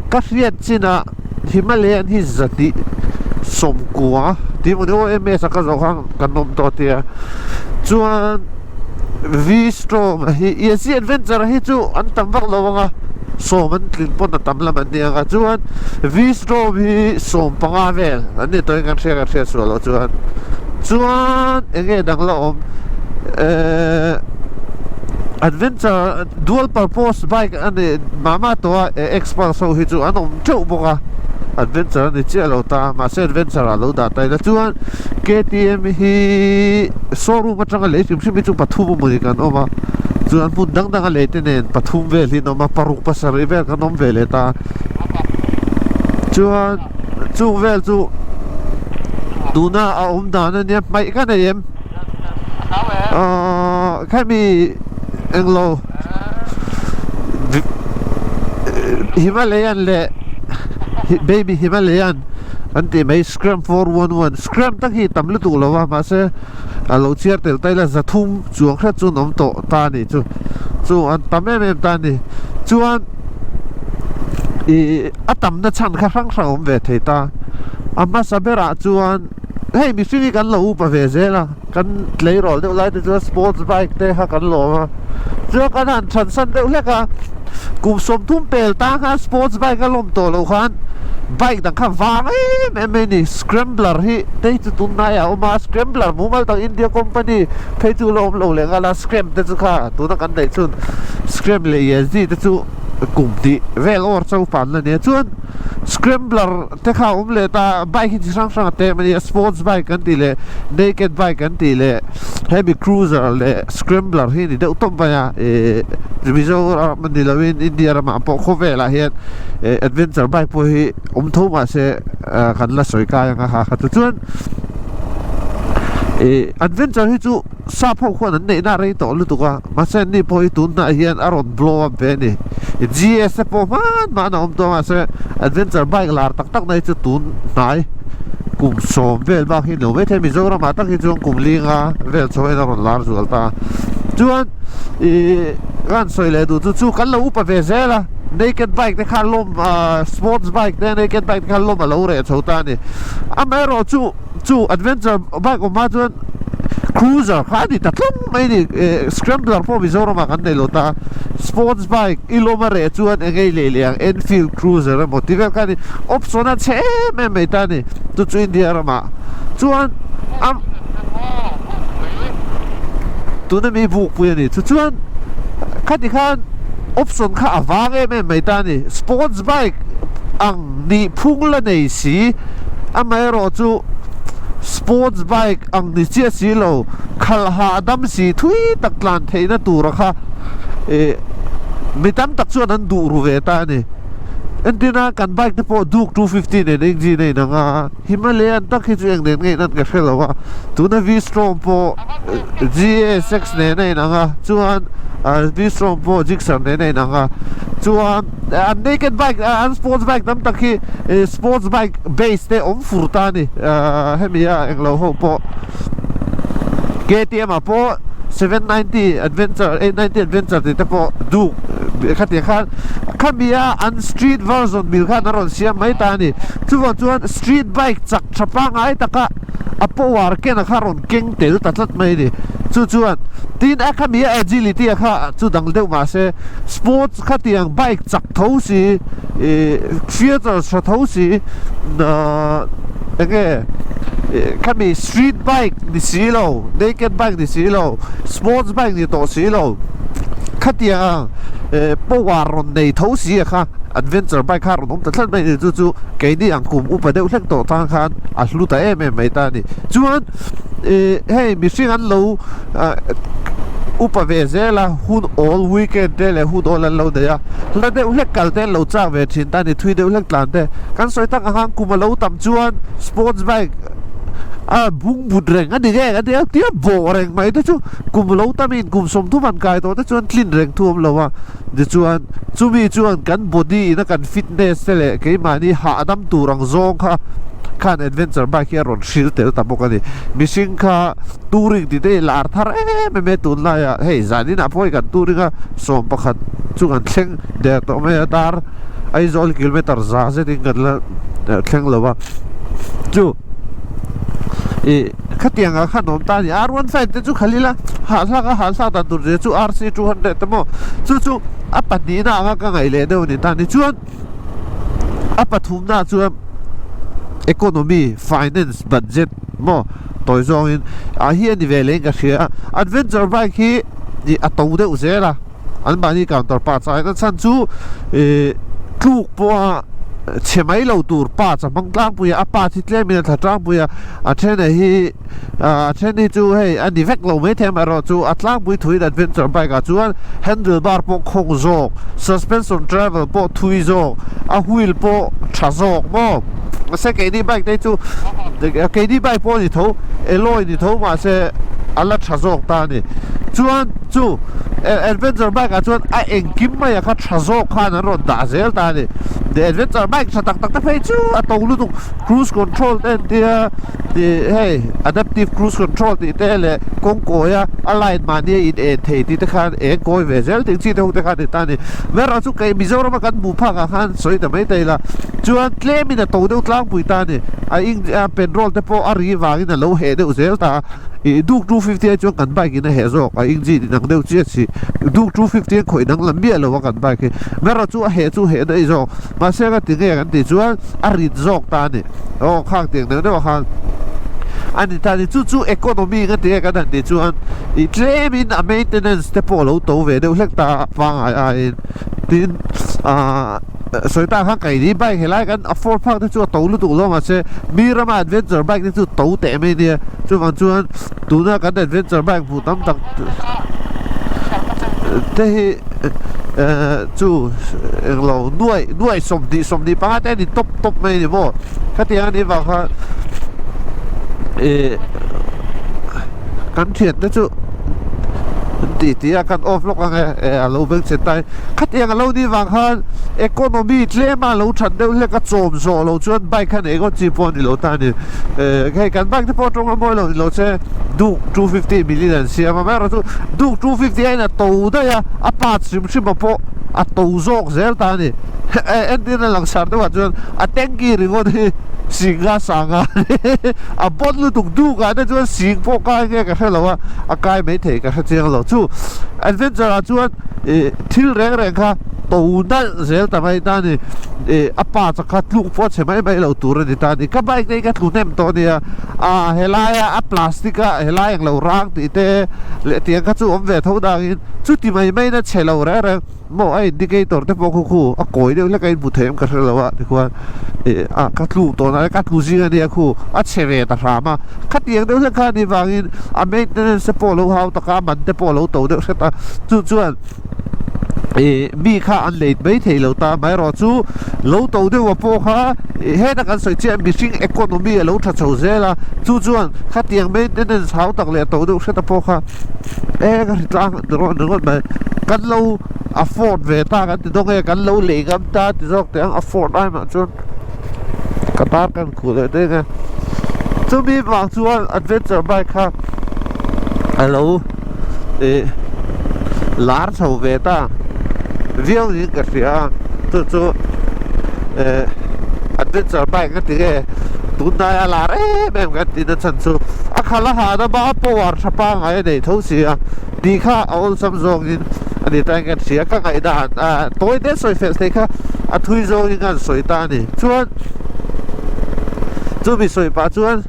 ka hriat chinah Himalayan hi zahnih sawmkua tih maw ni aw MS a ka zawh khan kan awm tawh tia chuan V-Strom hi Yezdi Adventure hi chu an tam vak lo ang a sawm an tlin pawn a tam lam an ni ang a chuan V-Strom hi 15 vel an ni tawhin kan hria kan hriat sual loh chuan chuan eng nge dang la awm ehh Adventure dual purpose bike a ni mah mah tawh a Xpulse ho hi chu an awm teuh bawk a adventure a ni chiah lo ta mahse adventure ah lo dah ta ila chuan KTM hi showroom atanga lei hrim hrim hi chu pathum emaw ni kan awm a chuan hmun dang dang a lei te nen pathum vel hi an awm a paruk pasarih vel kan awm ve leh ta chuan chung vel chu tuna a awm dan ania hmaih ka nei em ahh khami englo Himalayan leh baby Himalayan an tih mai Scram 411 Scram tak hi tam lutuk lo va mahse a lo chhiar tel ta ila 300 chuang hret chu an awm tawh ta a nih chu chu an tam em em ta a ni chuan ih a tamna chhan kha hrang hrang a awm ve thei ta a hmasa berah chuan hei mihring hi kan lo upa ve zel a. Kan tleirawl deuh lai te chuan sports bike te kha kan lawm a, chuan kan han thansan deuh hlek a, kum 30 pel tan khan sports bike a lawm tawh loh khan bike dang kha vang em em mai a ni, scrambler hi te hi chu tunlai ah a awm a, scrambler mumal tak India company phei chu la awm lo leh nghal a, scram te chu kha tuna kan neih chhun scram leh yezdi te chu kum tih vel awr chauh an la nia chuan scrambler. Te kha a awm leh ta, bike hi chi hrang hrang a tem a nia, sports bike kan tih leh naked bike kan tih leh hemi cruiser leh scrambler hi a ni deuh tawp mai a, ihh Mizoram a ni lovin India ramah pawh khawvelah hian eh adventure bike pawh hi awm tho mahse kan la sawi kai ang a ha kha chu chuan ih adventure hi chu sap ho khuan an neihna a rei tawh lutuk a mahse an ni pawh hi tun hnah hian a rawn blow up ve a ni G_S te pawh hman hman a awm tawh a mahse adventure bike lar tak tak na hi chu tun hnai kum 10 vel bak hi a ni lo maithei Mizoram ah tak hi chuan kum linga vel chho hian a rawn lar zual ta chuan ih ka han sawi leh duh chu chu kan lo upa ve zel a. Naked bike te kha lawm sports bike te naked bike te kha lawm a lo reh chho ta a ni. Amaherawh chu chu adventure bike awm hma chuan cruiser kha a ni ta tlawng mai a ni. Scrambler pawh Mizoramah kan nei lo ta a, sports bike i lawm a reh chuan eng nge i lei leh ang Enfield cruiser emaw ti vel kha a ni. Option a chhe em em mai ta a ni chu chu India ramah chuan a tuna mi bukpui a ni. Chu chuan khati khan option kha a vang em em mai ta a ni. Sports bike ang nih phung la nei si, amaherawh chu sports bike ang ni chiah si lo, khalh hahdam si thui tak tlan theihna tura kha ih mi tam tak chuan an duh ru ve ta a ni. Entirna kan bike te pawh Duke 250 nen engine a inang a, Himalayan tak hi chu eng nen nge in an ka hre lo a, tuna V-Strom pawh GSX nen a inang a, chuan V-Strom pawh Gixxer nen a inang a, chuan an naked bike an sports bike tam tak hi sports bike base te awm fur ta a ni, hemi a englo ho pawh KTM ah pawh 790 Adventure 890 Adventure tih te pawh Duke khatiang khan khami a an street version mil khan a rawn siam mai ta a ni. Chuvang chuan street bike chak tha pangngai taka a power ken a kha rawn keng tel ta tlat mai a ni. Chu chuan tin a khami a agility a kha chu dang deuh mah se sports khatiang bike chak tho si ih features tha tho si ahh eng nge ih khami street bike ni si lo naked bike ni si lo sports bike ni tawh si lo khatiang ih power rawn nei tho si a kha. Adventure bike kha a rawn awm ta tlat mai a ni, chu chu keini ang kum upa deuh hlek tawh tan khan a hlu ta em em mai ta a ni. Chuan ih hei mihring an lo ah upa ve zel a, hun awl weekend te leh hun awl an lo nei a, hla deuh hlek kal te an lo chak ve thin ta a ni, thui deuh hlek tlan te. Kan sawi tak ang khan kum a lo tam chuan sports bike a bung but reng a ni nge a nia tia bawh reng mai te chu kum lo tamin kum 30 han kai tawh te chuan tlin reng thu awm lo a. Tichuan, chumi chuan kan body ina kan fitness te leh keimahni hahdam tur ang zawng kha khan adventure bike hi a rawn hril tel ta bawk a ni. Mihring kha touring tih te hi lar thar em em e tunlaiah hei zaninah pawh hei kan touring a 11 chu kan thleng der tawh mai a dar Aizawl kilometer za zetin kan la thleng lo va chu ih Khatiang ah khan awm ta a ni. R15 te chu khal ila hahthlak a hahthlak dan tur zia chu RC200 te maw chu chu a pahnihna anga ka ngaih leh deuh a ni ta ni. Chuan a pathumna chuan economy, finance, budget maw tawi zawngin ah hi a ni ve leh in ka hria a. Adventure bike hi ih a to deuh zel a. Anmahni counter parts ah hian a chhan chu ih tluk pawha chhe mai lo tur parts a hmang tlangpui a, a parts hi tlem in a thla tlangpui a, a then ah hi ah a then hi chu hei a ni vek lo maithei amaherawh chu a tlangpui thuin adventure bike ah chuan handle bar pawh khawng zawk, suspension travel pawh thui zawk, a wheel pawh tha zawk maw mahse keini bike te hi chu keini bike pawh a ni tho alloy ni tho mahse a la tha zawk ta a ni chuan chu. Adventure bike ah chuan a engkim mai ah kha tha zawk khan an rawn dah zel ta a ni. The adventure bike tha tak tak te phei chu a to lutuk cruise control te an tia tih hei adaptive cruise control tih te leh kawng kawi a a line mahni a in en thei tih te khan eng kawi ve zel tih chi te ho te khan a ni ta a ni. Mera chu kei Mizoram a kan hmuh phak ah khan sawi ta mai thei la chuan tlem in a to deuh tlangpui ta a ni. A eng a petrol te pawh a ri vangin a lo heh deuh zel ta a. Ih Duke 250 ai chuan kan bike in a heh zawk a engine in ang deuh chiah si Duke 250 an khawih dang lam miah lo a kan bike hi erawh chu a heh chu heh daih zawk mahse ka ti nge kan tih chuan a rit zawk ta a ni aw khang tiang deuh deuh ah khan a ni ta a ni chu chu economy nga ti nge kan han tih chuan ih tlem in a maintenance te pawh a lo to ve deuh hlek ta a pangngai aiin tin ahh. Sawi tak khan keini bike helai kan afford phak te chu a to lutuk lo mahse mi rama adventure bike te chu to teh mai ania chuvang chuan tuna kan adventure bike hmuh tam tak te hi eh chu englo nuaih nuaih 20 25 te a ni tawp tawp mai a ni maw khatiang a nih vang khan ih kan thian te chu an tih tih a kan off lawk ang e eh a lo beng che tai khatiang a lo nih vang khan economy tlem a lo that deuh hlek a chawm zawh lo chuan bike khan eng aw chi pawh a ni lo ta a ni eh hei kan bike te pawh tawng a mawi lo ni lo che Duke 250 million an siam a amaherawhchu Duke 250 aiin a to daih a a parts hrim hrim a pawh. a to zawk zel ta a ni. Entirna langsar deuhah chuan a tanky ringawt hi singa sanga a bon lutuk duk ah te chuan sing pawh kai nge ka hre lo a, a kai maithei ka hre chiang lo. Chu adventure ah chuan ih thil reng reng kha to nalh zel ta mai ta a ni. Ih a pa chak kha tluk pawh a chhe mai mai lo tur a ni ta a ni. Ka bike te hi ka tlu hnem tawh a nia, ah helaia a plastic a helai ang lo rang tih te leh tiang kha chu awm ve tho dangin chuti mai maiin a chhe lo reng reng. Maw a indicator te pawh khu khu a kawi deuh hlek a inhmu thei em ka hre lo a tikhuan ih a ka tluk tawh na ka tlu zing ania khu a chhe ve ta hram a khatiang deuh hlek kha anih vangin a maintenance te pawh a lo hau tak a a man te pawh a lo to deuh hret a chu chuan ih mi kha an lei mai thei lo ta amaherawh chu lo to deuh a pawh kha ih heta kan sawi chiah mihring economy a lo tha chho zel a chu chuan khatiang maintenance hau tak leh a to deuh hret a pawh kha. E ka hri tlang ringawt ringawt mai kan lo afford ve ta kan ti dawng e kan lo lei ngam ta ti zawk teh ang afford ai mah chuan ka tar kan khuh leh daih ang e chumi vang chuan adventure bike kha a lo ih lar chho ve ta viau niin ka hria a chu chu eh adventure bike a ti nge tunlai a lar em em kan tihna chhan chu a khalh a hahdam a power tha pangngai a nei tho si a tih kha a awlsam zawngin a ni ta in ka hria ka ngaihdan ah tawi te sawi fel thei kha a thui zawngin ka han sawi ta a ni chuan chumi sawi pah chuan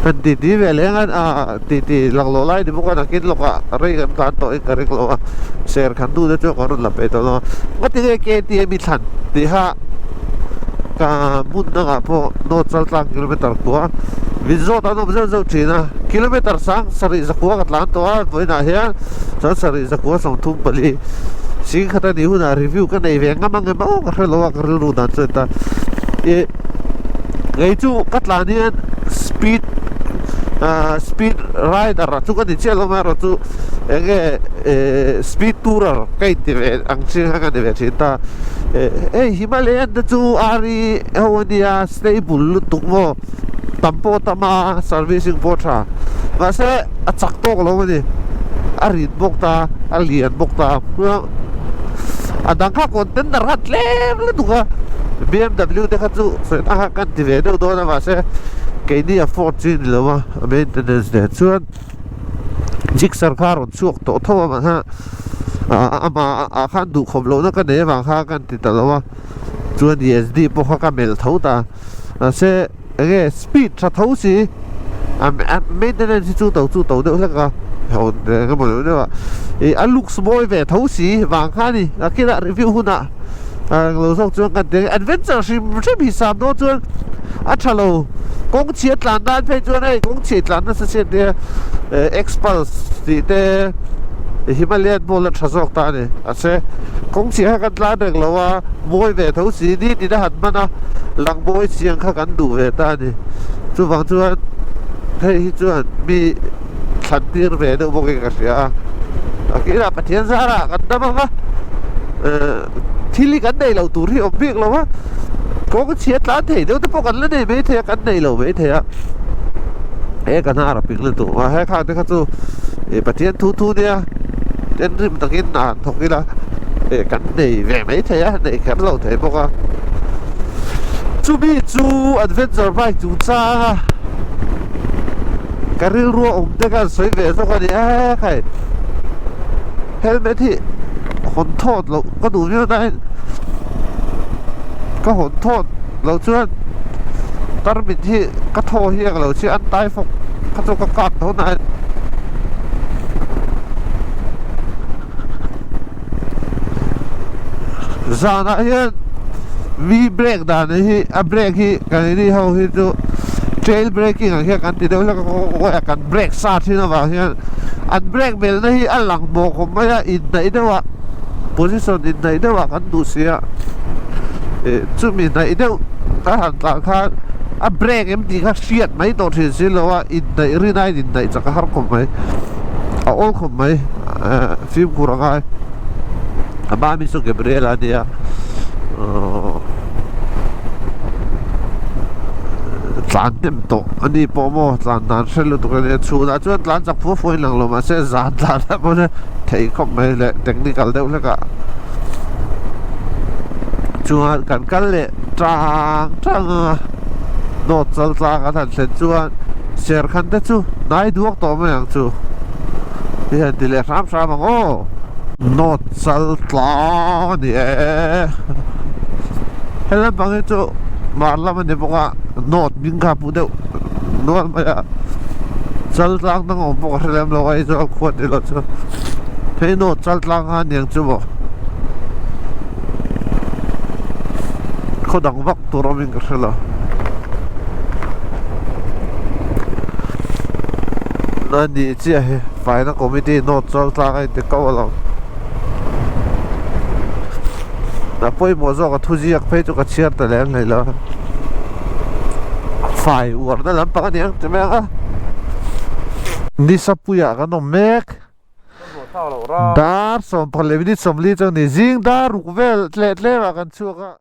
han ti ti ve leng a ah ti ti laklawh lai ni bawk a nakin lawkah rei kan tlan tawh in ka ring lo a ser khan tu te chuan ka rawn la peih tawh lo a ngatinge KTM i thlan tih kha ka hmun dangah pawh note chal tlang kilometer kua min zawt an awm zeuh zeuh thin a kilometer sang sarih zakua ka tlan tawh a vawiinah hian chuan sarih zakua 34 singkhat a nih hunah review ka nei ve ngam ang em aw ka hre lo a ka rilru dan chu a ni ta ih kei chu ka tlan hian speed ah speed rider chu ka ni chiah lo amaherawh chu eng nge eh speed tourer ka inti ve ang chi kha ka ni ve thin ta. Hei Himalayan te chu ari ho ania stable lutuk maw tam pawh tam a servicing pawh tha mahse a chak tawk lo ani a rit bawk ta a lian bawk ta a dang kha contender kha tlem lutuk a BMW te kha chu sawi na kha kan ti ve deuh dawn a mahse keini a ford chi ni lo a a maintenance nen chuan Gixxer kha a rawn chhuak tawh tho a mahse amah ah khan duhkhawp lohna ka nei avang kha ka ti ta lo a chuan ESD pawh kha ka melh tho ta mahse enge speed tha tho si a maintenance hi chu to chu to deuh hlek a eng emaw deuh deuh a ih a looks mawi ve tho si vang kha a ni nakinah review hunah englo zawk chuan kan ti ang adventure hrim hrim hi sam dawn chuan a tha lo kawng chhia tlan dan phei chuan hei kawng chhia tlan nasa chian te Xpulse tih te Himalayan pawh la tha zawk ta a ni mahse kawng chhia kha kan tlan reng lo a mawi ve tho si ni tin a han hman a lang mawi chiang kha kan duh ve ta a ni chuvang chuan hei hi chuan mi thlan tir ve deuh bawkin ka hria a a kinah Pathian zarah kan dam ang a thil hi kan nei lo tur hi awm bik lo a kawng chhia tlan thei deuh te pawh kan la nei mai thei a kan nei lo mai thei a he ka hnar a ping lutuk a he khang te kha chu ih Pathian thu thu nia ten rim takin a han thawk ila ih kan nei ve mai thei a nei kher lo thei bawk a chumi chu adventure bike chungchang a ka rilru a awm te khan sawi ve zawk a ni e khai helmet hi hawn thawt loh ka duh viau nain ka hawn thawt loh chuan tarmit hi ka thaw hi ang lo chiah an tai fawk kha chu ka kap tho nain zanah hian mi brake dan hi a brake hi kan ini ho hi chu trail braking ang hian kan ti deuh hlek a kan brake sa thin avang hian an brake belna hi a lang mawh khawp mai a inhnaih deuh ah position inhnaih deuh ah kan duh si a ih chumi hnaih deuh a han tlan khan a brake em tih kha hriat mai tawh thin si lo a inhnaih rin a inhnaih chak a har khawp mai a awl khawp mai. Fimkhur a ngai a mami chu Gabriel a nia tlan hnem tawh a ni pawh maw tlan dan hre lutuk a nia chhunah chuan tlan chak fua fua in lang lo mahse zan tlan ah pawh hian theih khawp mai leh technical deuh hlek ah. Chuan kan kal leh tang tang a, North Chaltlang an han thlen chuan Serkhan te chu hnai duak tawh mai ang chu i han ti leh hram hram ang aw. North Chaltlang a ni e. He lampang hi chu Mar lam a ni bawk a, North hming kha a pu deuh nual mai a, Chaltlang dang a awm bawk a hre lem lo a, Aizawl khua ni lo chu hei North Chaltlang kha a ni ang chu maw. Khaw dang vak tur awmin ka hre lo. A nih chiah hi faina committee note chuan tlang a inti kau alawm. A pawimawh zawk a thu ziak phei chu ka chhiar ta lem hlei lo. Fai uarna lampang a ni ang ti mai ang a. Nisapuiah kan awm mek. Dar 14 leh minute 40 chuan ni zing dar ruk vel tleh tlemah kan chhuak a.